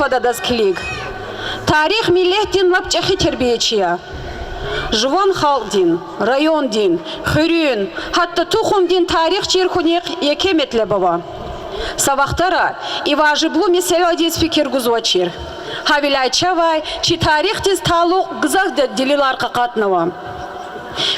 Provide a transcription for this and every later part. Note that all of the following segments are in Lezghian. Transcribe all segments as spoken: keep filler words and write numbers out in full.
Фад адаз килиг. Тарих миллетдин лап чӀехи тербиячи я. Жуван халкьдин, райондин, хуьруьн, гьатта тухумдин тарих чир хьунихъ еке метлеб ава. Са вахтара и важиблу месэладиз фикир гузвачир. Гьавиляй чавай чи тарихдиз талукь гзаф де-, делилар къакъатнава.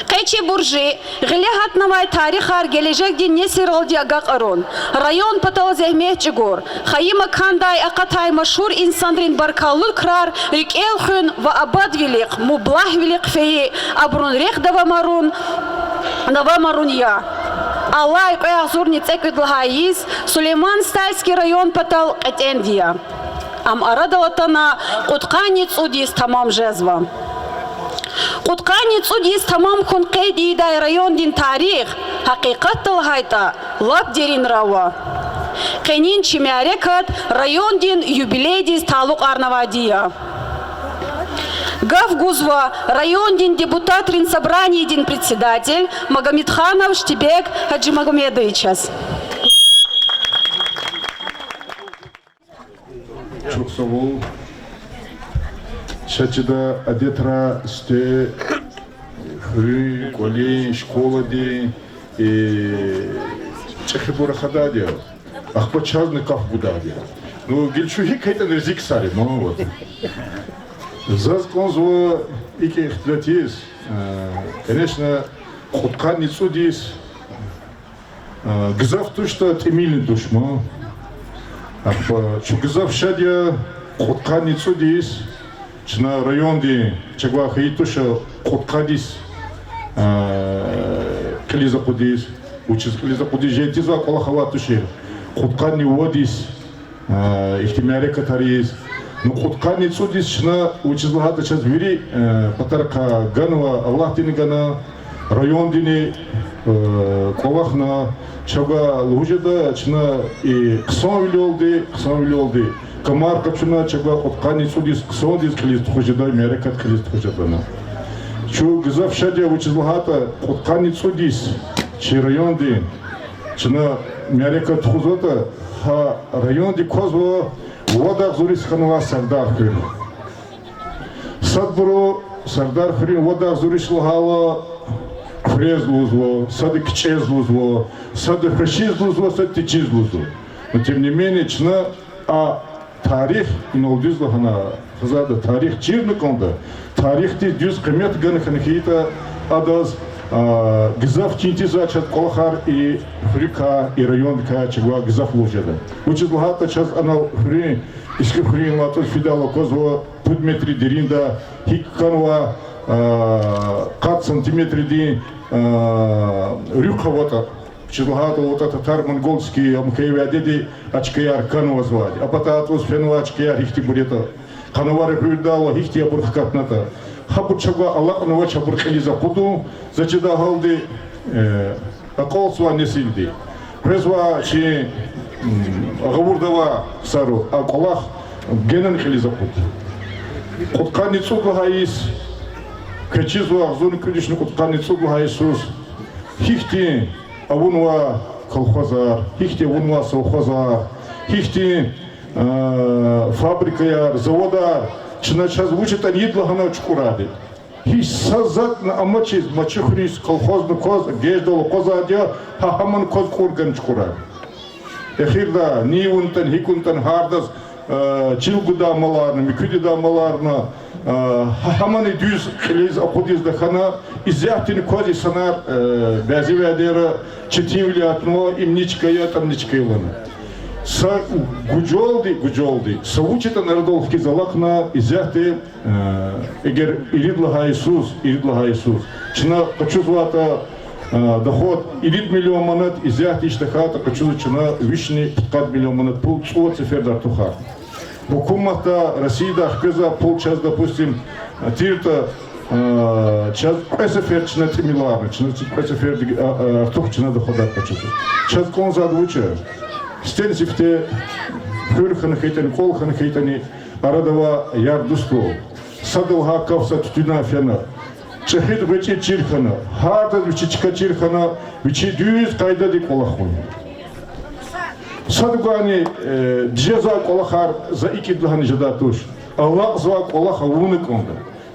Къе чи буржи гъиле гьатнавай тарихар гележегдин несилралди агакьарун, район патал зегьмет чӀугур, хайи макандай акъатай машгьур инсанрин баркаллу крар рикӀел хуьн ва абадвилихъ, мублагьвилихъ фейи абурун рехъ давамарун, давамарун я. Алай кьве агъзурни цӀекӀуьд лагьай йис Сулейман-Стальский район патал кьетӀенди я. Ам арадал атана кьудкъанни цӀуд йис тамам жезва. Кьудкъанни цӀуд йис тамам хьун къейд ийидай райондин тарих, гьакъикъатда лагьайтӀа, лап деринра ава. Къенин чи мярекат райондин юбилейдиз талукьарнавайди я. Гаф гузва райондин депутатрин собраниедин председатель Магомедханов Штибек Гьажимагомедовичаз. Чухсагъул. Ша чида адетра сифте хуьруьн, кӀвалин, школадин, э, чӀехибур рахадайди я. Ахпа чазни гаф гудайди я. Ну, гила чун гьикӀ хьайитӀани рази ксар я, ну, вот. Заз кӀанзава икӀ ихтилат ийиз, э, конечно, кьудкъанни цӀуд йис Э, гзаф туштӀа, тӀимилни туш ман. Ахпа чун гзаф шад я, кьудкъанни цӀуд йис чна райондин, чавай хьайи туш, кьудкъад йис, э, кьилиз акъудиз, вучиз кьилиз акъудиз жедайди кӀвалах авай тушир. Кьудкъанни вад йис Э, ихьтин мярекатар ийиз. Ну, кьудкъанни цӀуд йис чна, вучиз лагьайтӀа чаз вири, э, патарихъай ганва, Аллагьдини гана, райондини, э, кӀвалахна, чавай лугьуз жеда, чна и хъсанвилелди, хъсанвилелди камар къачуна, чавай кьудкъанни цӀуд йис хъсандиз кьилиз тухуз жеда, мярекат кьилиз тухуз жеда ана. Чун гзаф шад я, вучиз лагьайтӀа кьудкъанни цӀуд йис чи районди чна мярекат тухузватӀа, гьа районди квазва вад агъзур йис хьанвай Сардархуьр. Садбуру Сардархуьруьн вад агъзур йис лагьайла, хуьрез лугьузва, сада кичӀез лугьузва, сада хвешиз лугьузва, сада течиз лугьузва. Но тем не менее чна а тарих, инал дуьз лагьана, хизанда тарих чирна кӀанда, тарихдиз дуьз къимет гана хьана хьайитӀа, адаз, а, гзаф чин тийизвай чаз кӀвалахар и хуьруькай, и райондикай чавай гзаф лугьуз жеда. Вучиз лагьайтӀа чаз анал хуьруьн, Иски хуьруьн латӀуз фидайла аквазва пуд метрдин деринда гьикӀ хьанвай, а, къад сантиметрдин, а, руьхъ аватӀа. Вучиз лагьайтӀа аватӀа татар-монгольский, ам хьайи вядеди а чкаяр хьанвазвайди. А патай атӀуз фенвай чкаяр гьихьтинбур ятӀа. Къанавар гъуьрдайла гьихьтин абур хкатнатӀа. Гьабур чавай алакьнавач, абур кьилиз акъудун, за чидай гьалди, э, акьалтзавай несилди. Къвезвай чи, м, гъавурда авай ксару а кӀвалах генани кьилиз акъуд. Кьудкъанни цӀуд лагьай йис, квез чизва, агъзурни кӀуьд вишни кьудкъанни цӀуд лагьай йисуз гьихьтин авунвай колхозар, гьихьтин авунвай совхозар, гьихьтин, э, фабрикаяр, заводар, чна чаз вуч ятӀани ийида лагьана чукӀурайди. Гьич са затӀни амачиз, мачуьхуьниз колхозни кваз, геждал акъвазайди я, гьа гьамани кваз кьур гана чукӀурайди. Эхирда ни авунатӀани, гьикӀ авунатӀани гьардаз, э, чил гудай маларна, муькуьд ийидай маларна, э, гьа гьамани дуьз кьилиз акъудиз тахьана, исятдани кваз инсанар, э, бязи вядера четинвиле атанва, им ни чка я, тӀам ни чка я лагьана. Са гужалди, гужалди, са вуч ятӀани арадал хкиз алахъна, исятда Э, эгер ирид лагьай йисуз, ирид лагьай йисуз чна къачузватӀа, э, доход ирид миллион манат, исятда иш тахьайтӀа къачузва чна вишни пудкъад миллион манат пул цӀувад сеферда артухарна. Гьукуматда, Россияда хквезвай пул чаз, допустим, тиртӀа, э, чаз кьве сефер чна тӀимиларна, чна кьве сефердик, э, э, артух чна доходар къачузва. Чаз кӀанзавайди вуч я? Сифтени-сифте хуьр хьана хьайитӀани, кӀвал хьана хьайитӀани, арада авай яр-дустал, сада лагьай каф са туьтуьнай фена, чӀехиди гъвечӀиди чир хьана, гьардаз вичи чка чир хьана, вичи дуьз къайдада кӀвалах хьун. Садавайни, э, жезвай кӀвалахар за икӀ лагьана жедай туш. Алакьзавай кӀвалах авуна кӀанда.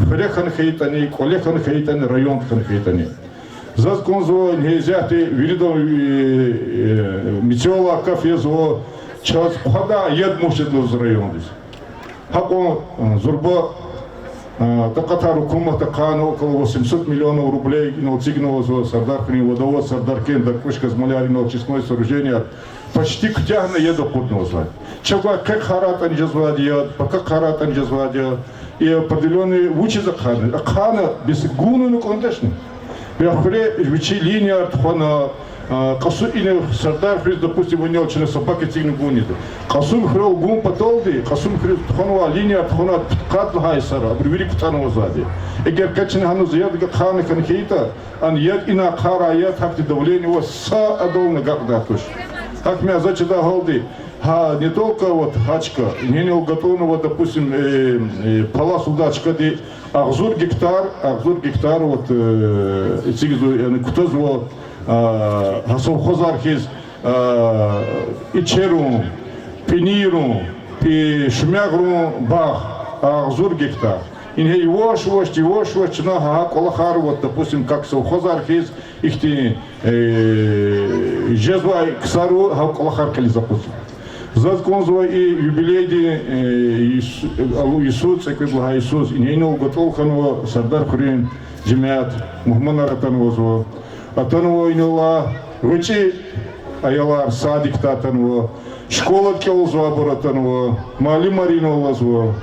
Хуьре хьана хьайитӀани, кӀвале хьана хьайитӀани, районда хьана хьайитӀани. Заз кӀанзава, ингье исятда виридан, э, э, мецелай гаф язва, чаз хъвадай яд мус жеда лугьуз райондиз. Гьакьван, э, зурба, э, такьатар гьукуматди ахъайна, около восемьсот миллионов рублей инал эцигнавазва Сардархуьруьн водовод, Сардархуьруьн дакӀушка, малярин, очистной сооруженияр. Почти куьтягьна яд акъуднавазва. Чавай къекъ гьарайтӀани жезвайди я, пака гьарайтӀани жезвайди я. И определённый вучиз ахъайна? Ахъайна бес гунани кӀандачни. Бес хуьре вичи линияр тухвана, а, Кьасум, ина Сардархуьруьз, допустим, винел чна собак эцигна гунани. Кьасумхуьрел гун паталди, Кьасумхуьруьз тухванвай линияр тухвана пудкъад лагьай йисара, абур вири кутӀунвайди. Эгер къе чна гьаниз яд ахъайна хьайитӀа, ан яд, ина ахъайрай яд, гьахьтин давление ва са агални агакьдай туш. Гьакӏ мязачда гьалди, гьа, не только вот гьа чка, ингье инал гатӀунва, допустим, э, э, Палас лугьудай чкади агъзур гектар, агъзур гектар, вот, э, эцигзава, яни кутазва, а, гьа совхозар хьиз, а, ичерун, пӀинийрун, пӀи-, шумягърун багъ, агъзур гектар. Ингье яваш-яваш, яваш-яваш чна гьа кӀвалахар, вот, допустим, как совхозар хьиз, ихьтин, э, жезвай ксару гьа кӀвалахар кьилиз акъудзава. Заз кӀанзава и юбилейдин, э, йис-, алу йисуз, цӀекӀуьд лагьай йисуз, ингье инал гатӀал хьанва Сардархуьруьн жемят, мугьманар атанвазва. Атанва инал гъвечӀи аялар, садикда атанва, школада кӀелзавайбур атанва, муаллимар инал алазва.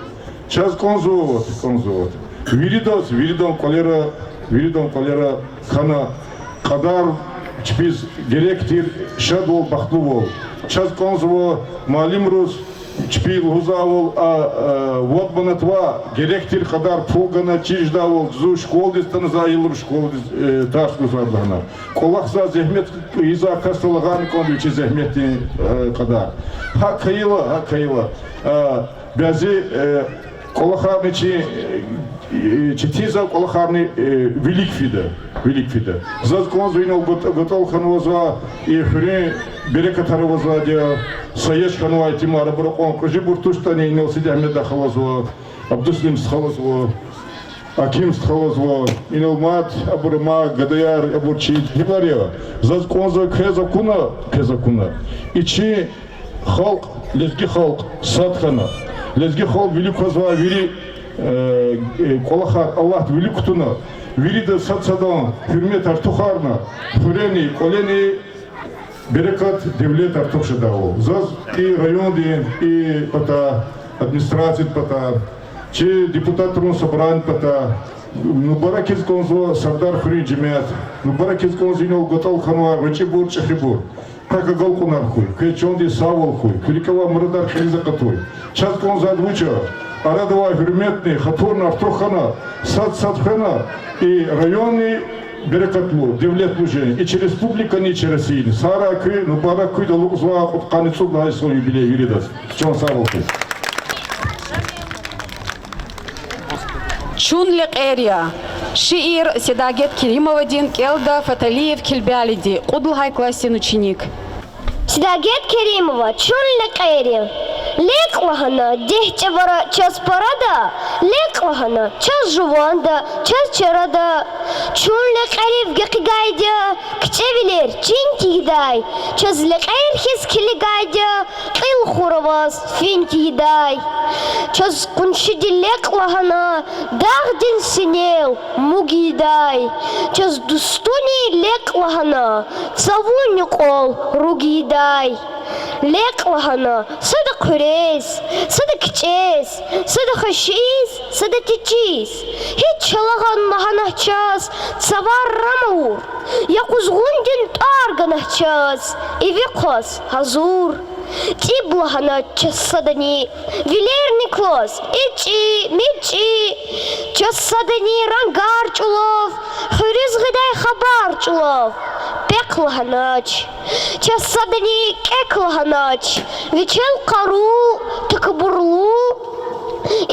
Чаз кӀанзава, кӀанзава. Виридаз, виридан кӀвалера, виридан кӀвалера хьана кьадар чпиз герек тир шадвал, бахтлувал. Чаз кӀанзава муаллимриз чпи лугьузвайвал, а, а, вад манат ваъ, герек тир кьадар пул гана чир жедайвал, зун школадиз атана, за аялриз школадиз, э, тарс гузвайди лагьана. КӀвалахзавай зегьмет ийизвай касдал лагьана кӀанда вичиз зегьметдин, э, кьадар. ГьакӀ хьайила, гьакӀ хьайила, э, бязи, э, кӀвалахарни чи, э, четинзавай кӀвалахарни, э, вилик фида, вилик фида. Заз кӀанзава инал гат-, гатӀал хьанвазва, и хуьруьн берекатар авазвайди я, са яш хьанвай итимар, абур акьван кьуьзуьбур туштӀани, инал Сиди Агьмеда халазва, Абдусалим стха лазва, Аким стха лазва, инал мад абур ама гадаяр, абур чи димар я. Заз кӀанзава квез акуна, квез акуна. И чи халкь, лезги халкь сад хьана, лезги халкь вилик квазвай вири, э, э, кӀвалахар Аллагьди вилик кутуна, вирида сад садан гьуьрмет артухарна, хуьрени, кӀвалени берекат, девлет артух жедайвал. Заз и райондин, и патай, администрациядин патай, чи депутатрин собранидин патай мубаракиз кӀанзава Сардархуьруьн жемят, мубаракиз кӀанзава инал гатӀал хьанвай гъвечӀибур, чӀехибур. Пак агалкьунар хьуй, квез чандин сагъвал хьуй, куь рикӀе авай мурадар кьилиз акъатуй. Чаз кӀанзавайди вуч я, арадавай гьуьрметни, хатурни артух хьана, сад-сад хвена, и районни берекатлу, девлетлу жен, и чи республикани, и чи Россияни. Сагърай куьн, мубарак хьуй алукьзавай кьудкъанни цӀуд лагьай йисан юбилей виридаз. Чан сагъ хьуй. Чун лекьер я. Шиир Седагет Керимовадин, кӀелда Фаталиев Килбялиди, кьуд лагьай классдин ученик. Седагет Керимова, Чун лекьер я. Лекь лагьана дегь чӀавара чаз парада, лекь лагьана чаз жуванда, чаз чарада. Чун лекьерив гекъигайди я, кичӀевилер чин тийидай, чаз лекьер хьиз килигайди я, кьил хур аваз фин тийидай. Чаз къуншиди лекь лагьана дагъдин синел муг ийидай, чаз дустуни лекь лагьана цавун юкьвал руг ийидай. Лекь лагьана сада хъуьрез, сада кичӀез, сада хвешиз, сада течиз. Гьич чалагъан лагьана чаз цавар рам авур, я къузгъундин тӀвар гана чаз иви хъваз гьазур. ЦӀиб лагьана чаз садани вилерни кваз ичӀи, мичӀи. Чаз садани рангар чӀулав, хуьруьз гъидай хабар чӀулав пехъ лагьанач. Чаз садани кӀек лагьанач, вичел къару, такабурлу.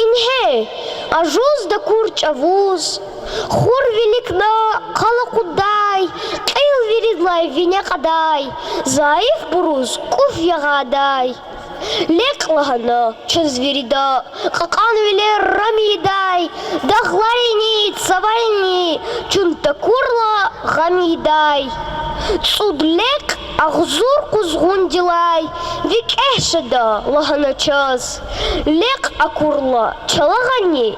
Ингье, ажуз дакур чӀавуз, хур виликна къал акъуддай, кьил вири Алай вине кьадай, зайифбуруз кӀуф ягъадай. Лекь лагьана чаз вирида, кьакьанвилер рам ийидай, дагъларини, цаварини чун такурла гъам ийидай. ЦӀуд лекь агъзур къузгъундилай викӀегь жеда лагьана чаз. Лекь акурла чалагъани,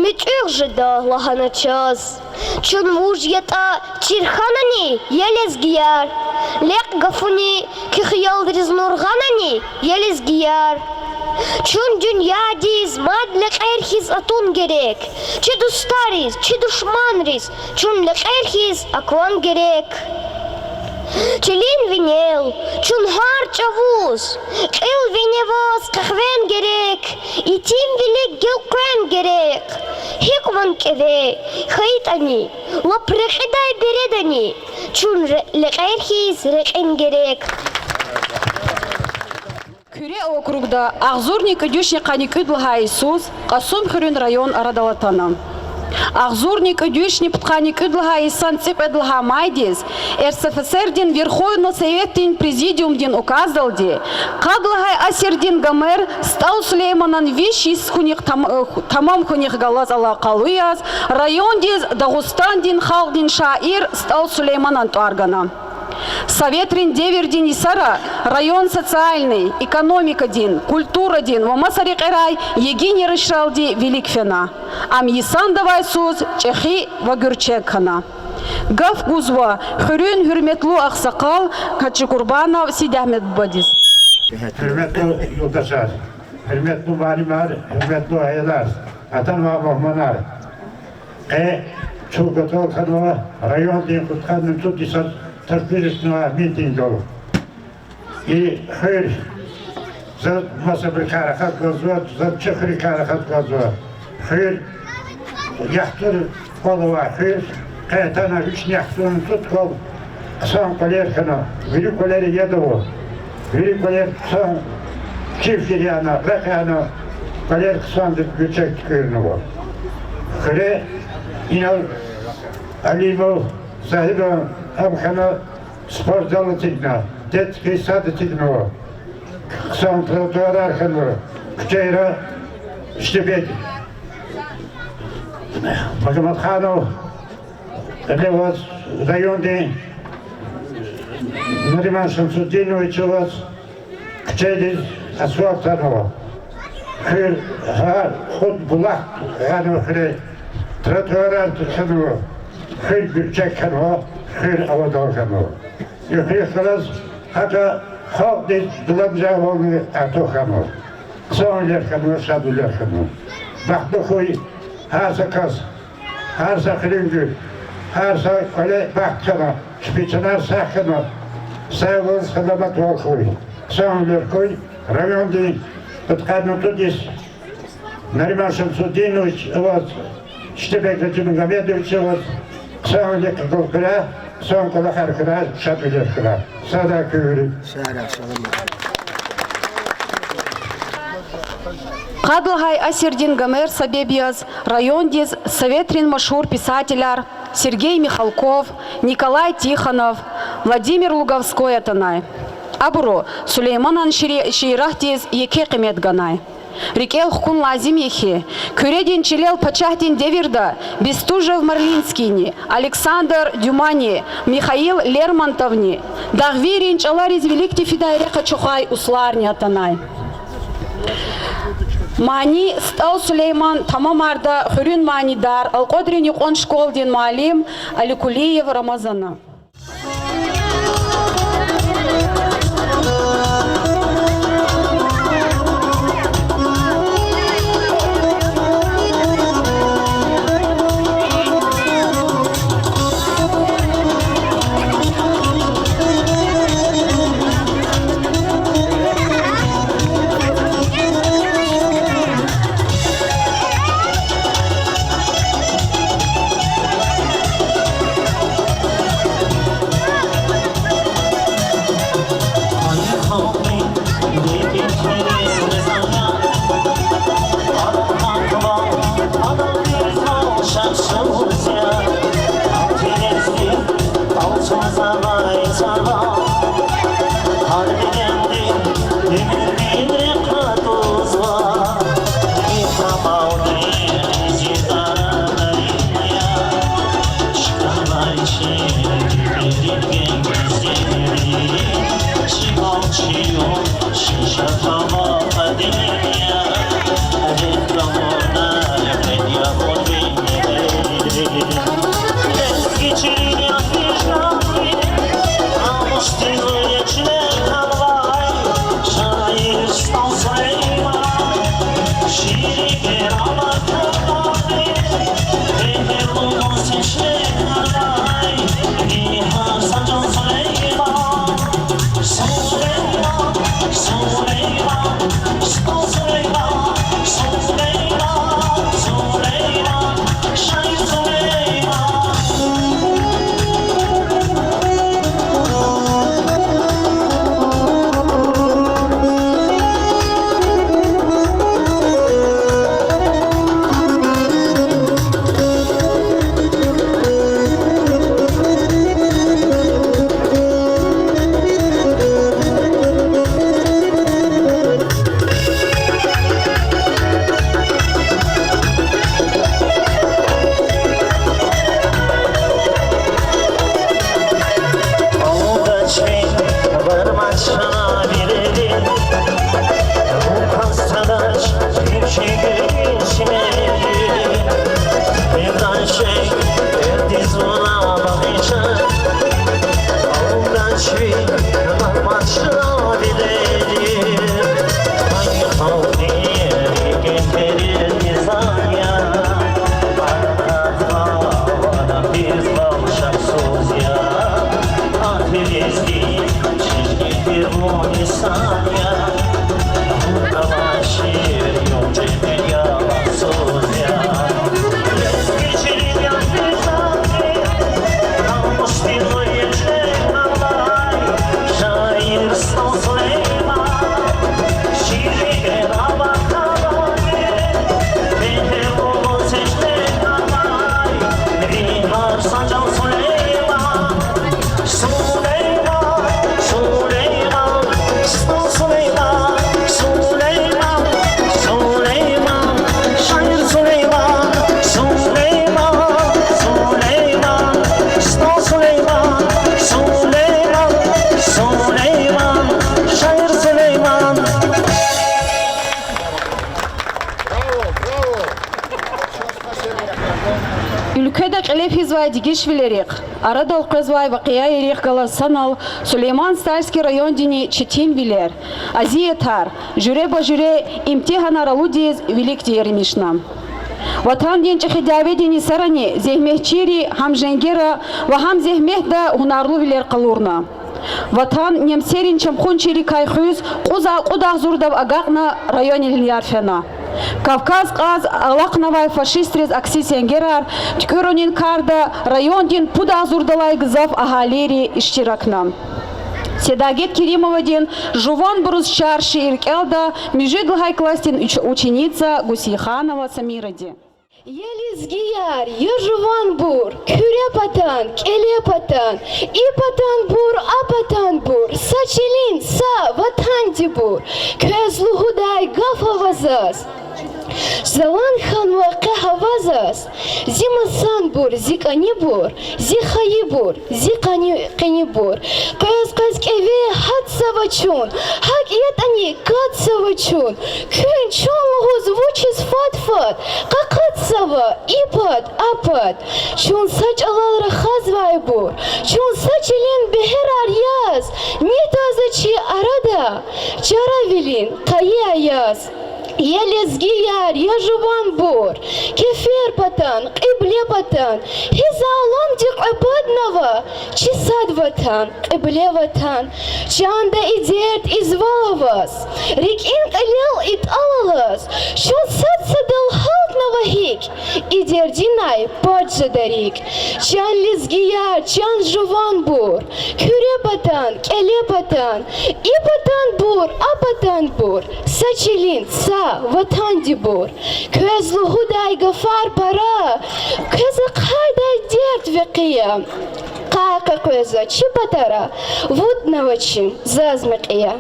муьтӀуьгъ жеда лагьана чаз. Чун вуж ятӀа чир хьанани, я лезгияр? Лекь гафуни куь хиялриз нур гъанани, я лезгияр? Чун дуьньядиз мад лекьер хьиз атун герек. Чи дустариз, чи душманриз чун лекьер хьиз акван герек. Чилин винел чун гьар чӀавуз кьил вине аваз къехвен герек, итимвилик гелкъвен герек. ГьикӀ ван кӀеве хьайитӀани, лап рекьидай бередани, чун ре-, лекьер хьиз рекьин герек. Куьре округда агъзурни кӀуьд вишни къанни кӀуьд лагьай йисуз Кьасумхуьруьн район арадал атана. Агъзурни кӀуьд вишни пудкъанни кӀуьд лагьай йисан цӀикьвед лагьай майдиз РСФСР-дин Верховный Советдин Президиумдин указдалди къад лагьай асирдин Гомер СтӀал Сулейманан виш йис хьунихъ там-, э, ху-, тамам хьунихъ галаз алакъалу яз райондиз Дагъустандин халкьдин шаир СтӀал Сулейманан тӀвар гана. Советрин девирдин йисара район социальный, экономикадин, культурадин ва маса рекьерай егин ярышралди вилик фена. Ам йисандавай йисуз чӀехи ва гуьрчег хьана. Гаф гузва хуьруьн гьуьрметлу агъсакъал Гьажикъурбанов Сидагьмед бубадиз. Гьуьрметлу юлдашар, гьуьрметлу муаллимар, гьуьрметлу аялар, атанвай мугьманар! Къе чун гатал хьанва райондин кьудкъанни цӀуд йисан торпедиз хьанвай митингдал. И хуьр, за масабурукай рахаз галазва, за чи хуьруькай рахаз галазва. Хуьр яхцӀур кӀвал авай хуьр, къе атана вишни яхцӀурни цӀуд кӀвал хъсан кӀвалер хьана, вири кӀвалера яд ава. Вири кӀвалер хъсан киф яна, рекь яна, кӀвалер хъсандиз гуьрчег туькӀуьрнава. Хуьре инал Алимов Загьидан ам хьана, спортзал эцигна, детский сад эцигнава, хъсан тротуарар хьанва, куьчейра штебень. Магьаммадханов Элеваз райондин Нариман Шамсудинович аваз куьчедиз асфальт гъанва. Хуьр, гьа, худ булах гъанва хуьре, тротуарар хьанва, хуьр гуьрчег хьанва, хуьр авадал хьанва. И хуьр галаз гьакӀа халкьдиз дуьньядиз жагъвални артух хьанва. Хъсанвилер хьанва, шадвилер хьанва. Бахтлу хьуй гьар са кас, гьар са хуьруьнгуьр, гьар са кӀвале бахт хьана, чпин чанар сагъ хьана, сагъвал, саламатвал хьуй. Хъсанвилер хьуй райондин пудкъанни цӀуд йис Нариман Шамсудинович аваз, Штебек Гаджимагомедович аваз, хъсанвилер къакъуд хьурай, хъсан кӀвалахар хьурай, шадвилер хьурай. Сагърай куьн вири. Къад лагьай асирдин Гомер себеб яз райондиз советрин машгьур писателар Сергей Михалков, Николай Тихонов, Владимир Луговской атанай. Абуру Сулейманан шиири-, шииратдиз еке къимет ганай. РикӀел хкун лазим я хьи, Куьредин чилел пачагьдин девирда Бестужев-Марлинскийни, Александр Дюмани, Михаил Лермонтовни, дагъвийрин чӀалариз виликди фидай рехъ ачухай усларни атанай. Мани СтӀал Сулейман тамамарда хуьруьн манидар, Алкьвадрин юкьван школадин муаллим Аликулиев Рамазана. Уьлкведа кьиле физвай дегишвилерихъ, арадал къвезвай вакъиайрихъ галаз санал Сулейман-Стальский райондини четинвилер, азиятар, жуьреба-жуьре имтигьанар алудиз виликди еримишна. Ватандин ЧӀехи дяведин йисарани зегьметчийри гьам женгера ва гьам зегьметда гьунарлувилер къалурна. Ватан немсерин чамхунчийрикай хуьз кьуд агъзурдав агакьна районилияр фена. Кавказ кьаз алахънавай фашистриз акси сенгерар туькӀуьрунин карда райондин пуд агъзурдалай гзаф агьалийри иштиракна. Седагет Керимовадин Жуванбуруз чар шиир кӀелда муьжуьд лагьай классдин уьч-, ученица Гусейханова Самиради. Я лезгияр, я жуванбур, Куьре патан, КӀеле патан, и патанбур, а патанбур, са чилин, са ватандибур. Квез лугьудай гаф ава заз, залан хьанва къе гьава заз. Зи масанбур, зи кӀанибур, зи хайибур, зи къени-, къенибур. Къвез-къвез кӀеве гьатзава чун, гьакӀ ятӀани катзава чун. Куьн чун лугьуз вучиз фад-фад къакъатзава и пад, а пад? Чун са чӀалал рахазвайбур, чун са чилин бегьерар яз, ни таза чи арада чаравилин къайи аяз. Я лезгияр, я жуванбур, Кефер патан, Кьибле патан, гьи заламди кьве паднава чи сад ватан, Кьибле ватан. Чанда и дерт, и звал аваз, рикӀин кьилел и тӀал алаз, чун сад-садал гьалтнава гьикӀ, и дердинай пад жеда рикӀ. Чан лезгияр, чан жуванбур, Куьре патан, КӀеле патан, и патанбур, а патанбур, са чилин, са ватандибур. Квез лугьудай гафар пара, квез ахъайдай дерт векъи я. Къай къекъвезва чи патара, вутӀнава чим заз мекьи я.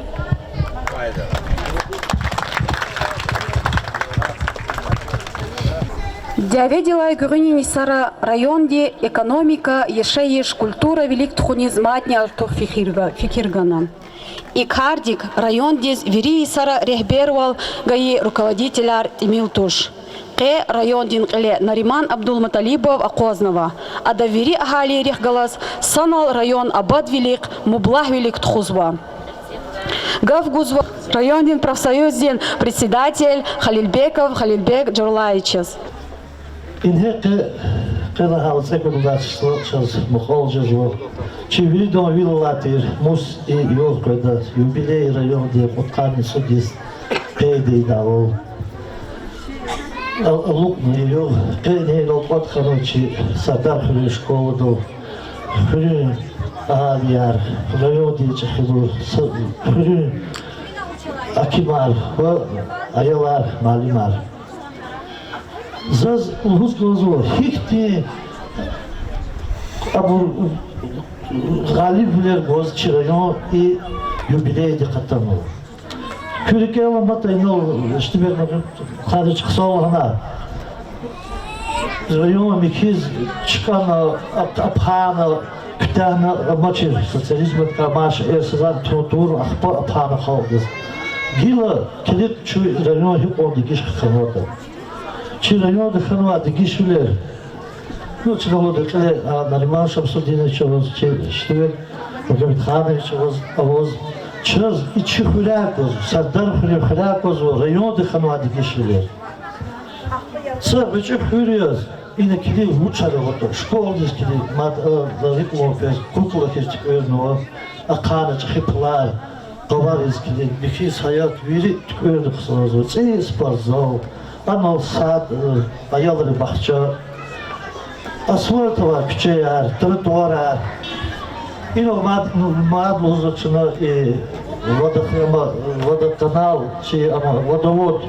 Дяведилай гуьгъуьнин йисара районди экономика, яшайиш, культура вилик тухуниз мадни артух фикир га-, фикир гана. И кардик райондиз вири йисара регьбервал гайи руководителар тӀимил туш. къе райондин кьиле Нариман Абдулмуталибов акъвазнава. Ада вири агьалийрихъ галаз санал район абадвилихъ, мублагьвилик тухузва. Гаф гузва райондин профсоюздин председатель Халилбеков Халилбек Журлаевичаз. Ингье къе, къе лагьайла цӀекӀуьд лагьай число чаз мукьвал жезва. Чи виридан вил алай тир мус и югъ къведа, юбилей райондин кьудкъанни цӀуд йис къейд ийидайвал. А-, алукьна и югъ, къе инал кӀватӀ хьанва чи Сардархуьруьн школадал хуьруьн агьалияр, райондин чӀехибур, са-, хуьруьн гьакимар ва аялар, муаллимар. Заз лугьуз кӀанзава, гьихьтин абур гъалибвилер гваз чи район и юбилейдихъ атанва. Куь рикӀел аламатӀа, инал Штимер Мухьмед-ханович хъсан лагьана, район михьиз чкӀана, ап-, апана, куьтягьна амачир социализмдикай мад шейэр, са затӀ тун-, тавурла ахпа апана халкьдиз. Гила килиг чун район гьикьван дегиш хьанватӀа. Чи районда хьанвай дегишвилер, ну, чна лугьуда кьиле, а, Нариман Шамсудинович аваз, чи Штимер Мухьмед-ханович аваз, аваз, чаз и чи хуьряй аквазва, Сардархуьруьн хуьряй аквазва районда хьанвай дегишвилер. Са гъвечӀи хуьр яз, ина килиг вуч аватӀа, школадиз килиг, мад, а, за рикӀ лугьун квез, кукла хьиз туькӀуьрнава, ахъайна чӀехи пулар, къавариз килиг, михьиз гьаят, вири туькӀуьрна хъсанзава, цӀийи спортзал, анал сад, э, аялрин бахча, асфальт авай куьчеяр, тротуарар. Инал мад, мад лугьузва чна и водохрема-, водоканал, чи ама водовод,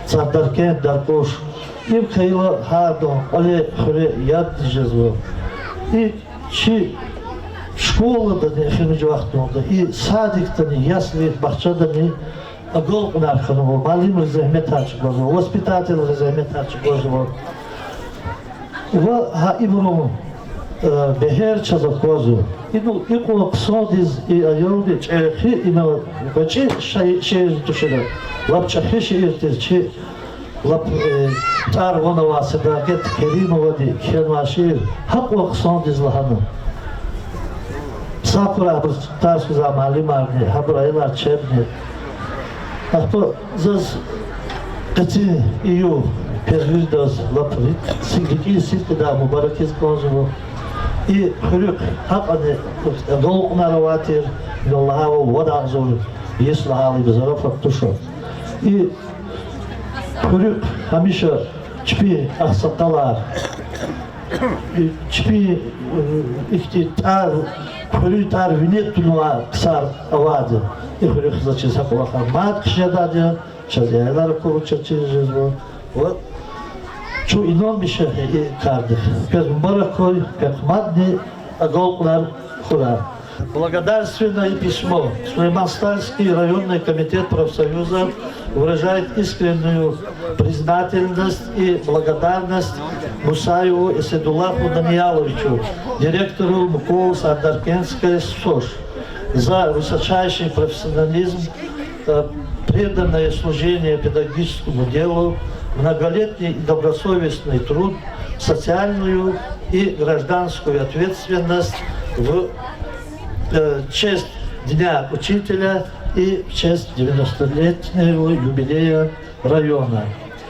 Сардаркент, Даркуш. Им хьайила гьардан кӀвале, хуьре яд жезва. И чи школадани эхиримжи вахтунда, и садикдани, ясли, бахчадани агалкьунар хьанва, муаллимриз зегьметар чӀугвазва, воспитательриз зегьметар чӀугвазва. Ва гьа ибурун, э, бегьер чаз аквазва. Инал икьван хъсандиз и аялди чӀехи, ина гъвечӀи шей-, шиир тушира. Лап чӀехи шиир тир чи, лап, э, тӀвар-ван авай Седагет Керимовади кхьенвай шиир гьакьван хъсандиз лагьана. Сагъ хьурай гьабуруз тарс гузвай муаллимарни, гьабур аялар чебни. Ахпа заз къенин и югъ первердаз лап рикӀ-, рикӀин сидкьидай мубаракиз кӀанзава. И хуьруьхъ гьакьван агалкьунар авай тир, ина лагьайвал, вад агъзур йис лагьайла зарафат туш. И хуьруьхъ гьамиша чпин агъсакъалар, чпин, э, ихьтин тӀвар, хуьруьн тӀвар вине тунвай ксар авайди. И хуьруьхъ заз чиз гьа кӀвалахар мад хъжедайди я, чаз аялар акурла чаз чиз жезва. Ва чун инанмиш я и кардихъ. Квез мубарак хьуй, квехъ мадни агалкьунар хьурай. Благодарственное письмо. Сулейман-Стальский районный комитет профсоюзов выражает искреннюю признательность и благодарность Мусаеву Эсэдуллаху Данияловичу, директору МКОУ Сардаркентской СОШ, за высочайший профессионализм, э, преданное служение педагогическому делу, многолетний и добросовестный труд, социальную и гражданскую ответственность в, э, честь Дня учителя и в честь девяностолетнего юбилея района.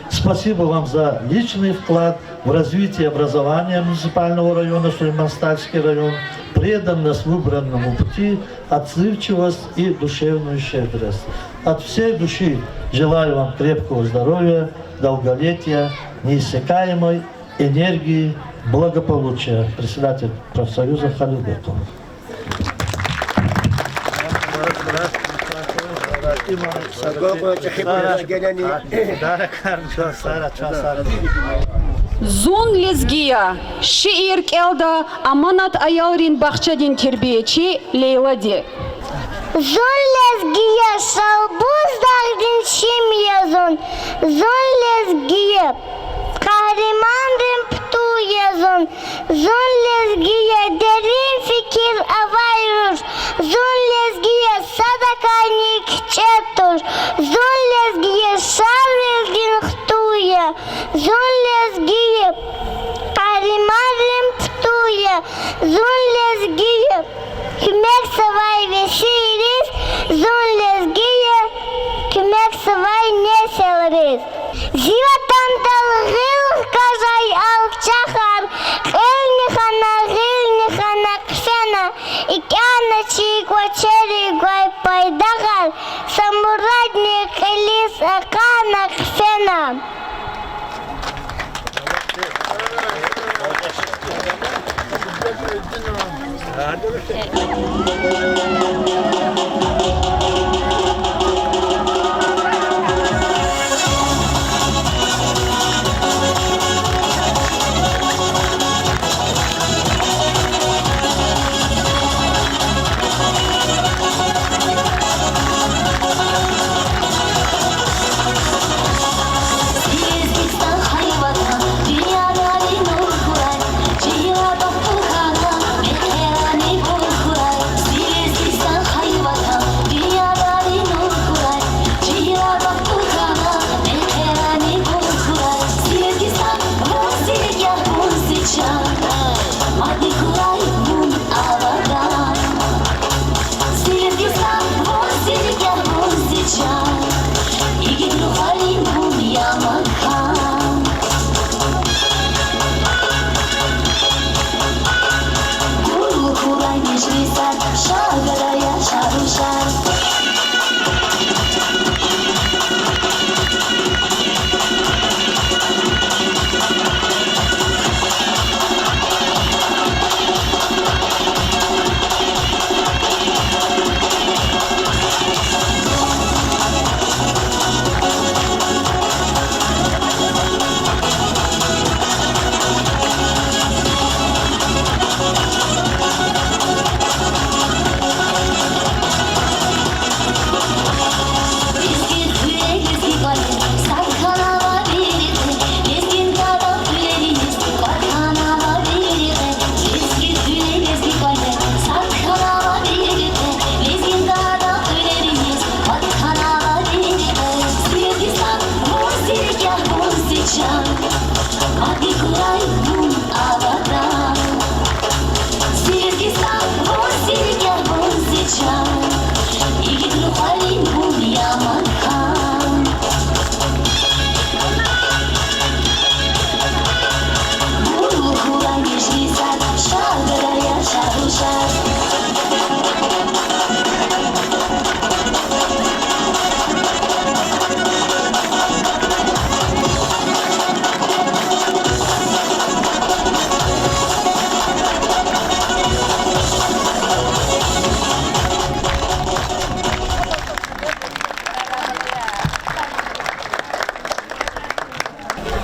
Спасибо вам за личный вклад в развитие образования муниципального района Сулейман-Стальский район, преданность выбранному пути, отзывчивость и душевную щедрость. От всей души желаю вам крепкого здоровья, долголетия, неиссякаемой энергии, благополучия. Председатель профсоюза Халилбеков. Зун лезги я шиир кӀелда Аманат аялрин бахчадин тербиячи Лейлади. Зун лезги я, Шалбуз дагъдин чим я зун, зун лезги я, къагьриманрин путул я зун, зун лезги я, дерин фикир авай руш, зун лезги я, садакайни кичӀе туш, зун лезги я, Шарвилидин хтул я, зун лезги я, къагьриманрин пту я, зун лезги я, куьмекзавай весийриз, зун лезги я, куьмекзавай несилриз. Зи ватандал гъил хкажай алчахар, кьилни хьана, гъилни хьана хъфена, икӀяна чи кӀвачерик гвай пайдагъар, са мурадни кьилиз акъатна хъфена.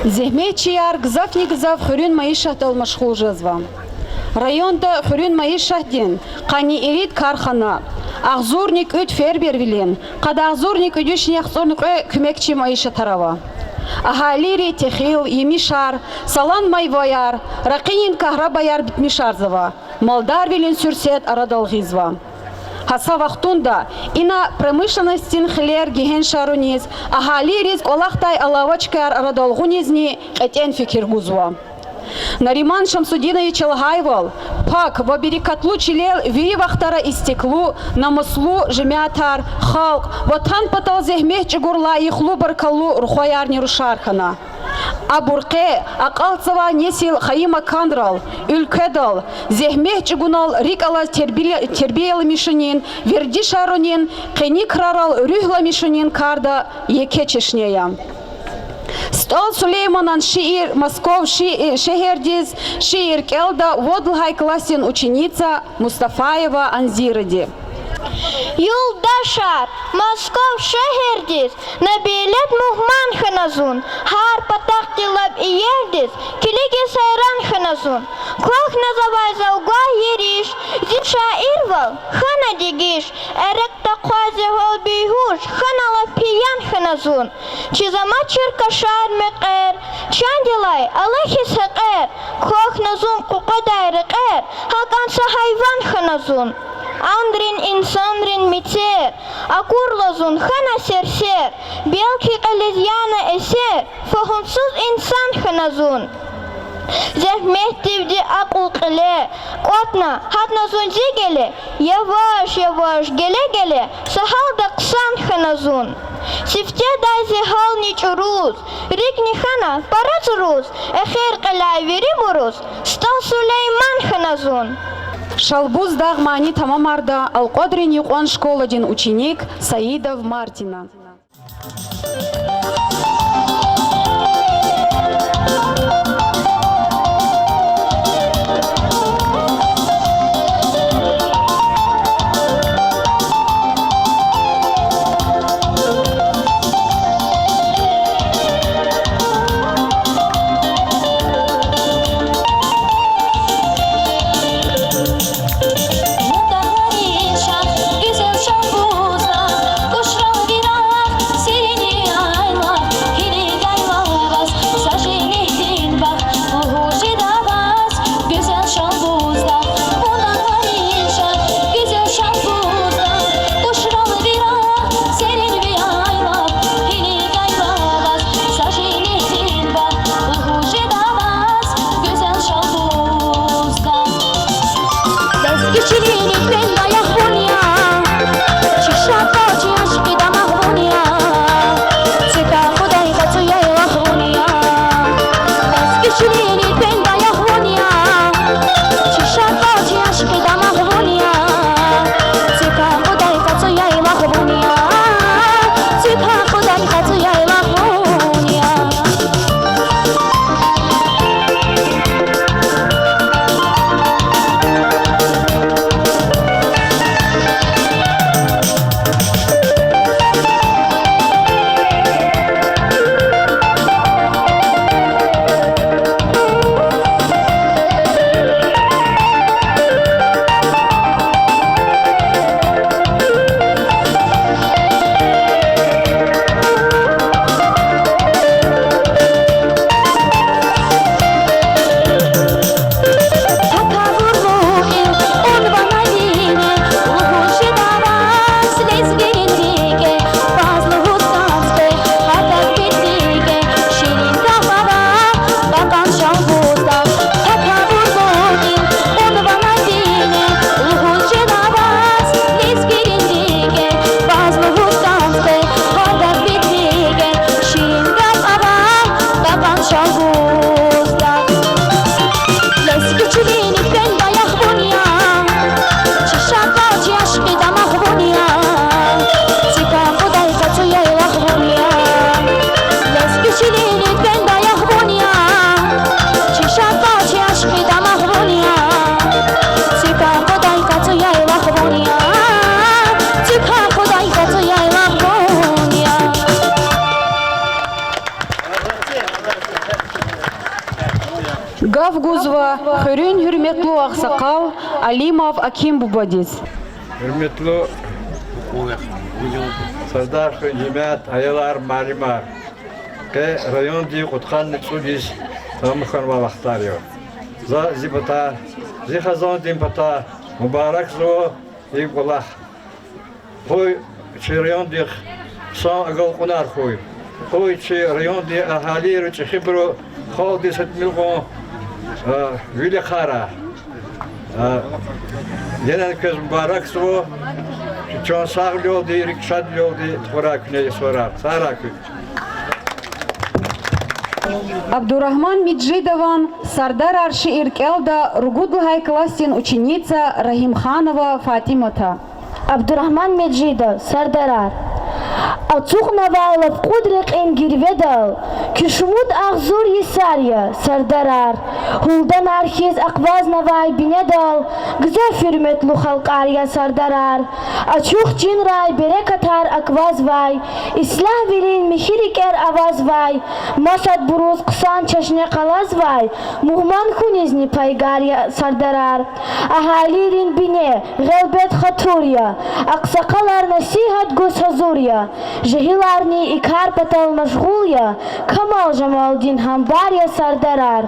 Зегьметчияр гзафни-гзаф хуьруьн майишатдал машгъул жезва. Районда хуьруьн майишатдин къанни ирид кархана, агъзурни кӀуьд фермервилин, къад агъзурни кӀуьд вишни яхцӀурни кьве куьмекчи майишатар ава. Агьалийри техил, емишар, салан майваяр, ракъинин кагьрабаяр битмишарзава, малдарвилин суьрсет арадал гъизва. Гьа са вахтунда ина промышленностдин хилер гегьеншаруниз, агьалийриз кӀвалахдай алава чкаяр арадал гъунизни кьетӀен фикир гузва. Нариман Шамсудиновича лагьайвал, пак ва берекатлу чилел вири вахтара истеклу, намуслу жемятар, халкь, Ватан патал зегьмет чӀугур лайихлу баркаллу рухваярни рушар хьана. Абур къе акьалтзавай несил хайи маканрал, уьлкведал, зегьмет чӀугунал рикӀ алаз тербия-, тербияламишунин, вердишарунин къени крарал руьгьламишунин карда еке чешне я. СтӀал Сулейманан шиир Москов ши-, шегьердиз шиир кӀелда вад лагьай классдин ученица Мустафаева Анзиради. Юлдашар, Москов шегьердиз на белед мугьман хьана зун, гьар патахъди лап иердиз килигиз гьайран хьана зун. Квахьна завай залгвай ериш, зи шаирвал хьана дегиш, эрекьда хъваз зи гьал бейгьуш, хьана лап пиян хьана зун. Чизама чир кашар мекьер, чандилай ала хьиз гьекьер, квахьна зун къукъведай рекьер, гьакӀан са гьайван хьана зун. Андрин инсанрин мецер, акурла зун хьана серсер, белки кьилиз яна эсер, фагьумсуз инсан хьана зун. Зегьметдивди акьул кьиле кӀватӀна, гьатна зун зи геле, яваш-яваш геле-геле, са гьалда хъсан хьана зун. Сифтедай зи гьални чӀуруз, рикӀни хьана пара цуруз, эхир кьиляй вири буруз, СтӀал Сулейман хьана зун. Шалбуз дагъ мани тамамарда Алкьвадрин юкьван школадин ученик Саидов Мартина. Гаф гузва хуьруьн гьуьрметлу агъсакъал Алимов Аким бубадиз. Гьуьрметлу Сардар хуьн жемят, аялар, муаллимар! Къе райондин кьудкъанни цӀуд йис тамам хьанвай вахтар я. За зи патай, зи хизандин патай мубаракзава и кӀвалах. Къуй чи райондихъ хъсан агалкьунар хьуй. Къуй чи райондин агьалийри, чӀехибуру халкьдиз са тӀимил кьван вил ахъайрай. Генани квез мубаракзава, чан сагъвилелди, рикӀ шадвилелди тухурай куьне и суварар. Сагърай куьн. Абдурагьман Межидован Сардарар шиир кӀелда ругуд лагьай классдин ученица Рагьимханова ФатӀимата. Абдурагьман Межидов, Сардарар. Ацукьнавай лап кьуд рекьин гирведал, куь шумуд агъзур йисар я, Сардарар. Гьулданар хьиз акъвазнавай бинедал, гзаф гьуьрметлу халкьар я, Сардарар. Ачух чинрай берекатар аквазвай, ислягьвилин михьи рикӀер авазвай, масадбуруз хъсан чешне къалазвай, мугьман хьунизни пайгар я, Сардарар. Агьалийрин бине гъелбет хатур я, агъсакъалар насигьат гуз гьазур я. Жегьиларни и кар патал машгъул я, камал-жамалдин гьамбар я, сардарар.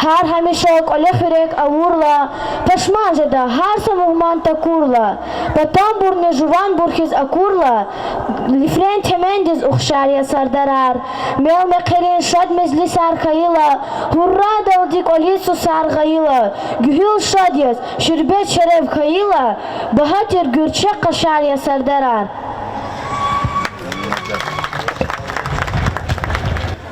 Гьар гьамиша кӀвале хуьрек авурла, пашман жеда гьар са мугьман такурла. Патанбурни жуванбур хьиз акурла, лифрен темендиз ухшар я, сардарар. Мел-мехъерин шад межлисар хьайила, гьуррадалди кӀвализ сусар гъайила, гуьгьуьл шад яз, шуьрбет-шереф хьайила, багьа тир гуьрчег къашар я, сардарар.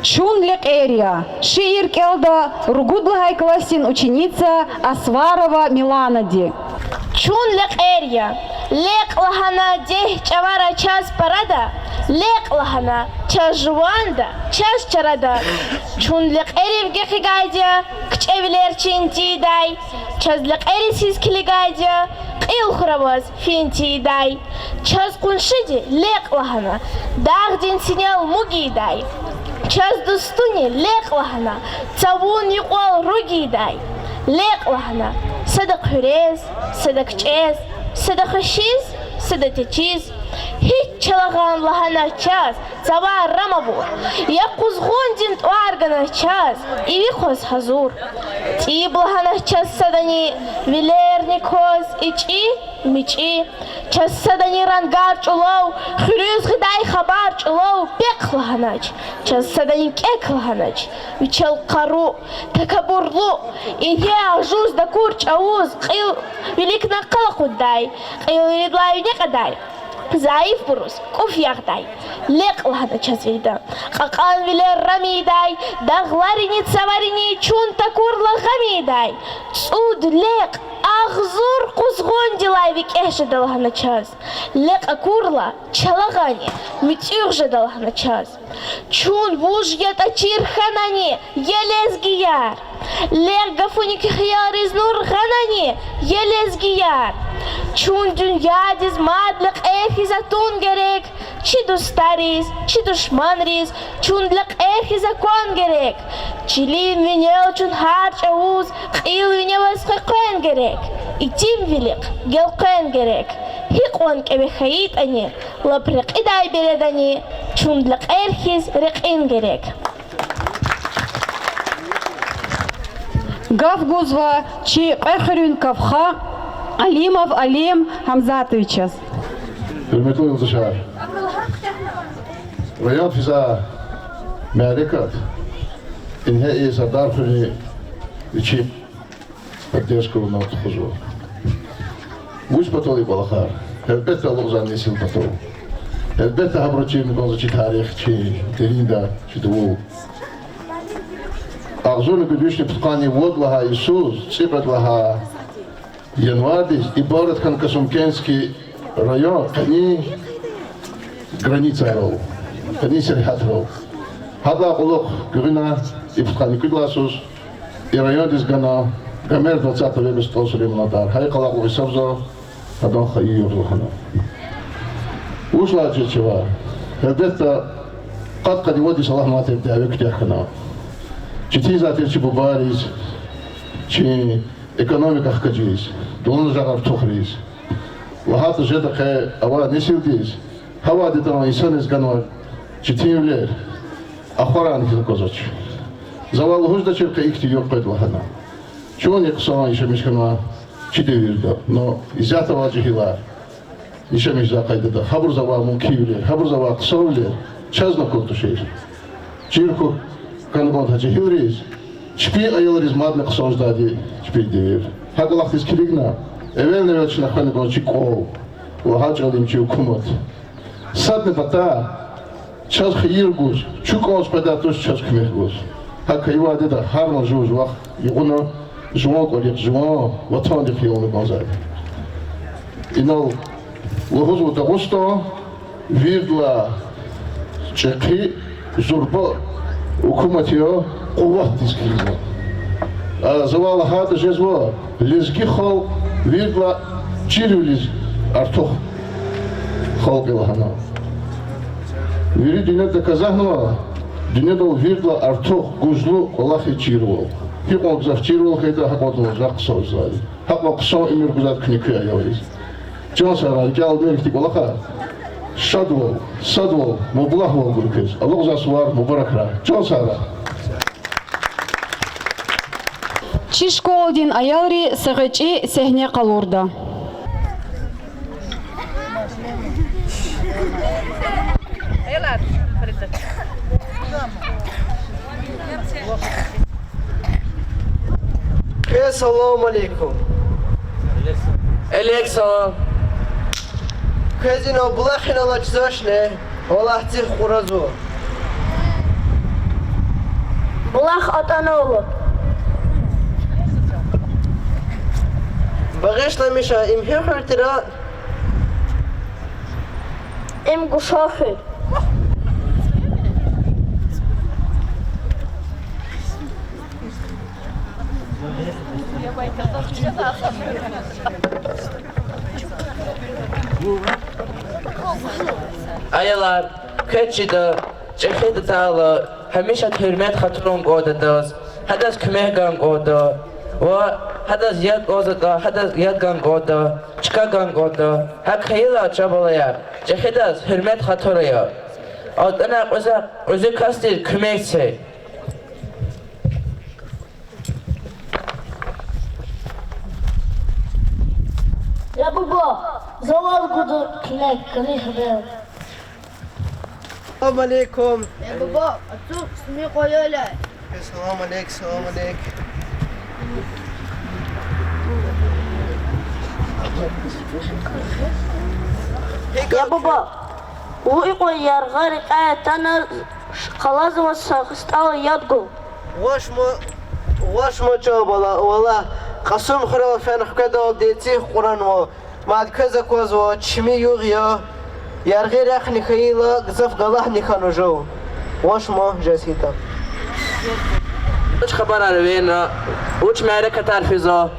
Чун лекьер я. Шиир кӀелда ругуд лагьай классдин ученица Асварова Миланади. Чун лекьер я. Лекь лагьана дегь чӀавара чаз парада, лекь лагьана чаз жуванда, чаз чарада. Чун лекьерив гекъигайди я кичӀевилер чин тийидай, чаз лекьериз хьиз килигайди я кьил хураваз фин тийидай. Чаз къуншиди лекь лагьана дагъдин синел муг ийидай, чаз дустуни лекь лагьана цавун юкьвал руг ийидай. Лекь лагьана сада хъуьрез, сада кичӀез, сада хвешиз, сада течиз. Гьич чалагъан лагьана чаз цавар рам авур, я къузгъундин тӀвар гана чаз иви хъваз гьазур. ТӀиб лагьана чаз садани вилерни кваз ичӀи, мичӀи. Чаз садани рангар чӀулав, хуьруьз гъидай хабар чӀулав пехъ лагьанач, чаз садани кӀек лагьанач, вичел къару, такабурлу, ингье ажуз, дакур чӀавуз, кьил виликна къал акъуддай, кьил виридлай вине кьадай, зайифбуруз кӀуф ягъдай. Лекь лагьана чаз вирида кьакьан вилер рам ийидай, дагъларини цаварини чун такурла гъам ийидай. ЦӀуд лекь агъзур къузгъундилай викӀегь жеда лагьана чаз. Лекь акурла чалагъани муьтӀуьгъ жеда лагьана чаз. Чун вуж ятӀа чир хьанани, я лезгияр, лекь гафуник хиялриз нур гъанани, я лезгияр. Чун дуьньядиз мад лекьер хьиз атун герек, чи дустариз, чи душманриз чун лекьер хьиз акван герек. Чилин винел чун гьар чӀавуз кьил виневаз къекъвен герек, итимвилихъ гелкъвен герек. Гьикьван кӀеве хьайитӀани, лап рекьидай бередани чун лекьер хьиз рекьин герек. Гаф гузва чи Кьве хуьруьн кавха Алимов Алим Гьамзатовичаз. Гьуьрметлу юлдашар, район физа мярекат, ингье и Сардар хуьруьни вичи поддержка авуна тухузва. Вуч патал, кӀвалахар? Гьелбетда, алукьзавай несил патал. Гьелбетда, гьабуру чирна кӀанзава чи тарих, чи деринда, чи дувул. Агъзурни кӀуьд вишни пудкъанни вад лагьай йисуз, цӀикьвед лагьай январдиз ибарат хьана Касумкентский район къенин границайрал, къенин сергьятрал. Гьадалай кьулухъ гуьгъуьна и пудкъанни кӀуьд лагьай йисуз и райондиз гана Гомер двадцатого века СтӀал Сулейманан тӀвар. Гьа и къалай кьулухъ гьисабзава, гьадан хайи югъ лагьана. Вуч лагьай чир чавай? Гьелбетда, къад-къад вад йис Аллагь мад тир дяве куьтягь хьана. Четинзавай тир чи бубайриз, чи экономика хкажиз, дуланажагъ артухриз. ЛагьайтӀа жеда къе авай несилдиз, гьавайда ятӀа инсаниз ганвай четинвилер ахварайни хьиз аквазвач. Завай лугьузвачир къе ихьтин югъ къведа лагьана. Чунни хъсан яшамиш хьанва чи девирда, но исятда авай жегьилар яшамиш жезвай къайдада, гьабуруз авай мумкинвилер, гьабуруз авай хъсанвилер чазни акун тушир. Чир хьухь, кӀан кӀанда гьа жегьилриз, чпин аялриз мадни хъсан жедайди чпин девир. ГьакӀ кӀвалахдиз килигна, эвелни-эвел чна хвена кӀанзава чи кӀвал ва гьа чӀалал чи гьукумат. Садни патай чаз хийир гуз, чун кӀанз къведай туш чаз куьмек гуз. ГьакӀ хьайивайди гьар жув жувахъ югъуна жуван кӀвалихъ, жуван ватандихъ ялна кӀанзавайди. Инал лугьузва: Дагъустан виридалай чӀехи, зурба гьукумат я, къуватдиз килигна. А завай лагьайтӀа жезва: лезги халкь виридалай чирвилиз артух халкь я лагьана. Вири дуьнья доказать авунва, дуьньядал виридалай артух гужлу кӀвалах я чирвал. Гьикьван гзаф чирвал хьайитӀа, гьакьван гзаф хъсан жезвайди, гьакьван хъсан уьмуьр гузвайди куьне куь аялриз. Чан сагърай, рикӀел алай ихьтин кӀвалахар. Шадвал, садвал, мублагьвал гур квез. Алукьзавай сувар мубаракрай. Чан сагърай. Чи школадин аялри са гъвечӀи сегьне къалурда. Квез салам алейкум. Алейк салам. Квез инал булахинал чизвачни? Валлагь, цихъ кьуразва. Булах атӀанва. Багъишламиша, им гьи хуьр тир? Им Гушан хуьр. Аялар, квез чида, чӀехиди атайла, гьамиша гьуьрмет-хатурун кӀватӀ адаз, гьадаз куьмек гун кӀватӀ, ва гьадаз яд кӀанзаватӀа, гьадаз яд гун кӀватӀ, чка гун кӀватӀ. ГьакӀ хьайила, чан балаяр, чӀехидаз гьуьрмет-хатур ая. АтӀана кьуьзуь, кьуьзуь касдиз куьмек це. Я буба, за ваз гуда куьмек, куьмек хабар. Салам алейкум. Я буба, ацукь сими къвайла. Салам алейк, салам алейк. Я буба, вун икьван яргъа рекьяй атана, къалурзава са стӀал яд гун. Вач ма, вач ма, чан бала, валлагь, Кьасумхуьрел фена хкведалди цихъ кьуранва. Мад квез аквазва, чими югъ я, яргъи рехъни хьайила, гзаф галатни хьанва жув. Вач ма, жез хьайитӀа. Вуч хабарар авайна, вуч мярекатар физва?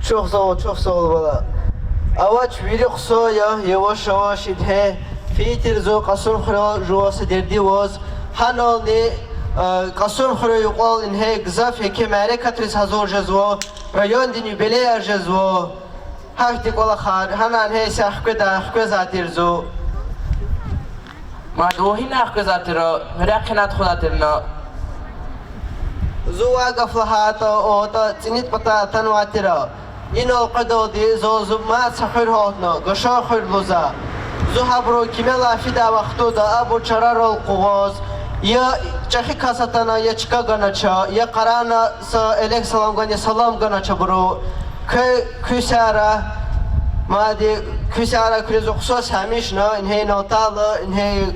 Чухсагъул, чухсагъул, бала. Авач, вири хъсан я, яваш-яваш ингье фейи тир зун Кьасумхуьрел жуваз са дерди аваз. Гьанални, э, Кьасумхуьруьн юкьвал ингье гзаф еке мярекатриз гьазур жезва, райондин юбилеяр жезва. Гьахьтин кӀвалахар, гьана ингье исятда хкведа, хквезвай тир зун. Мад вун гьинай хквезвай тир, вири гьинай тухузвай тир на? Зун вай гаф лагьайтӀа, атӀа цӀинид патай атанвай тир. Инал къведалди зун, зун мад са хуьр гьалтна, Гушан хуьр лугьузва. Зун гьабуру кимелай фидай вахтунда абур чарарал къугъваз, я чӀехи кас атана, я чка ганача, я къарагъна са элек салам гана, я салам ганача абуру. Куь, куь сагърай, мад куь сагърай, куьне зун хъсан гьамишна, ингье инал атайла, ингье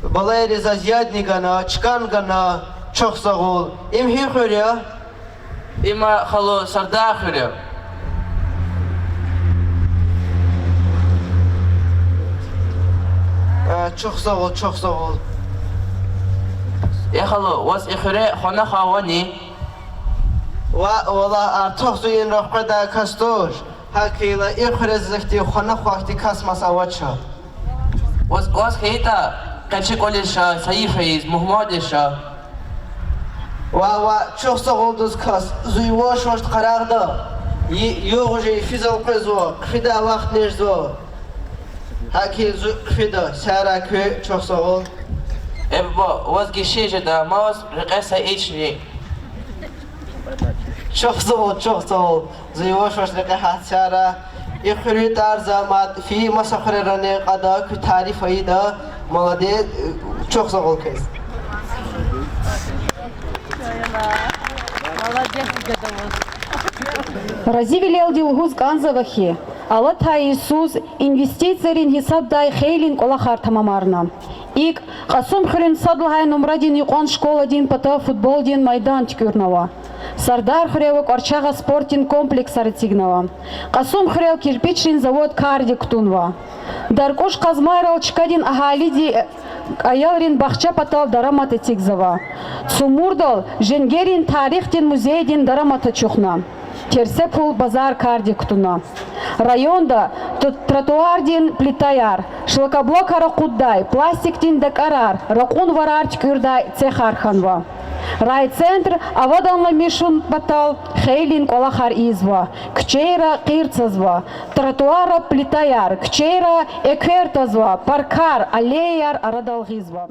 балайриз заз ядни гана, чкани гана, чухсагъул. Им гьи хуьр я? Им, халу, Сардар хуьр я. Э, чухсагъул, чухсагъул. Я халу, ваз и хуьре хванахар авани? Ва, валлагь, артух зун инра хкведай кас туш. ГьакӀ хьайила, и хуьре заз ихьтин хванахар хьтин кас маса авач. Ваз, ваз хьайитӀа, къе чи кӀвализ ша, Саифаиз, мугьмандиз ша. Ва, ва, чухсагъул дуст кас, зун яваш-яваш къарагъда. Югъ жи физал къвезва, хъфидай вахт нежзва. ГьакӀ хьайила зун хъфида, сагърай куь, чухсагъул. Э буба, ваз гишин жеда, ма ваз рекье са ични. Чухсагъул, чухсагъул. Зун яваш-яваш рекье гьат, сагърай. И хуьруьн тӀвар за мад фейи маса хуьрерани кьада, куь тариф ийида. Молодец, чухсагъул квез. Разивилелди лугьуз кӀанзава хьи, алатай йисуз инвестицийрин гьисабдай хейлин кӀвалахар тамамарна. ИкӀ, Кьасумхуьруьн сад лагьай нумрадин юкьван школадин патав футболдин майдан туькӀуьрнава. Сардар хуьре ва КӀварчагъа спортдин комплексар эцигнава. Кьасумхуьрел кирпичрин завод кардик кутунва. ДаркӀуш-Къазмайрал чкадин агьалиди аялрин бахча патал дарамат эцигзава. Цумурдал женгерин тарихдин музейдин дарамат ачухна. Терсепул базар кардик кутуна. Районда т-, тротуардин плитаяр, шлакоблокар акъуддай, пластикдин дакӀарар, ракьун варар туькӀуьрдай цехар хьанва. Райцентр аваданламишун патал хейлин кӀвалахар ийизва, куьчейра къир цазва, тротуарра плитаяр, куьчейра эквер твазва, паркар, аллеяяр арадал гъизва.